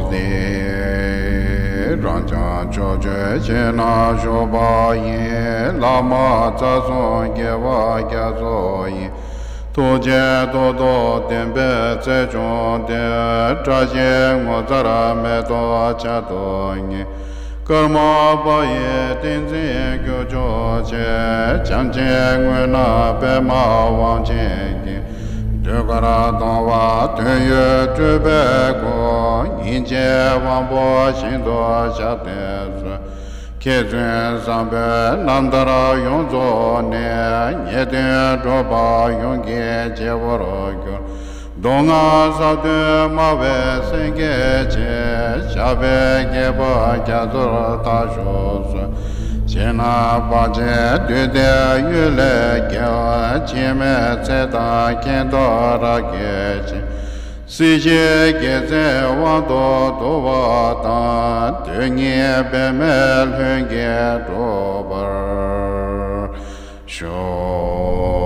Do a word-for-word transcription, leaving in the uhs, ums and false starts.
སྟེ། རང་ཅག་ཕྱོགས་བཅུའི་ཞིང་ན་བཞུགས་པ་ཡི། བླ་མ་རྩ་གསུམ་རྒྱལ་བ་རྒྱ་མཚོ་ཡི། ཐུགས་རྗེ་ཏོག་ཏོག་བདེན་པའི་རྩལ་བྱུང་སྟེ། བཀྲ་ཤིས་ངོ་མཚར་མེ་ཏོག་ཆར་དུ་ཉེ། ཀརྨ་པ་ཡི་ཏིང་འཛིན་གྱུར་ཅོག་ཅེས། བྱམས་ཆེན་དངོས་རྣམས་པདྨ་དབང་ཆེན་གྱི། ཟློས་གར་གཏོང་བ་དོན་ཡོད་སྤྲུལ་པའི་སྐུ། ཉིན་བྱེད་དབང་པོ་ཞིང་དུ་ཞགས་པའི་ཚུལ། མཁས་བཙུན་བཟང་པོའི་རྣམ་ཐར་ཡོངས་རྫོགས་ནས། ངེས་དོན་སྒྲུབ་པ་ཡོངས་ཀྱི་སྐྱེ་བོར་གྱུར། མདོ་སྔགས་ཟབ་དོན་སྨྲ་བའི་སེང་གེ་ཆེ། ཞབས་པད་བརྒྱད་པོ་རྒྱ་མཚོར་དར་ཞུགས་སུ། ཕྱི་ནང་བར་ཆད་བདུད་སྡེ་གཡུལ་ལས་རྒྱལ། འཆི་མེད་ཚེ་དང་མཁྱེན་རྟོགས་རབ་རྒྱས་ཆེ། སྲིད་ཞིའི་རྒྱལ་མཚན་དབང་དུ་འདུ་བ་དང་། དོན་གཉིས་འབད་མེད་ལྷུན་གྱིས་གྲུབ་པར་ཤོག།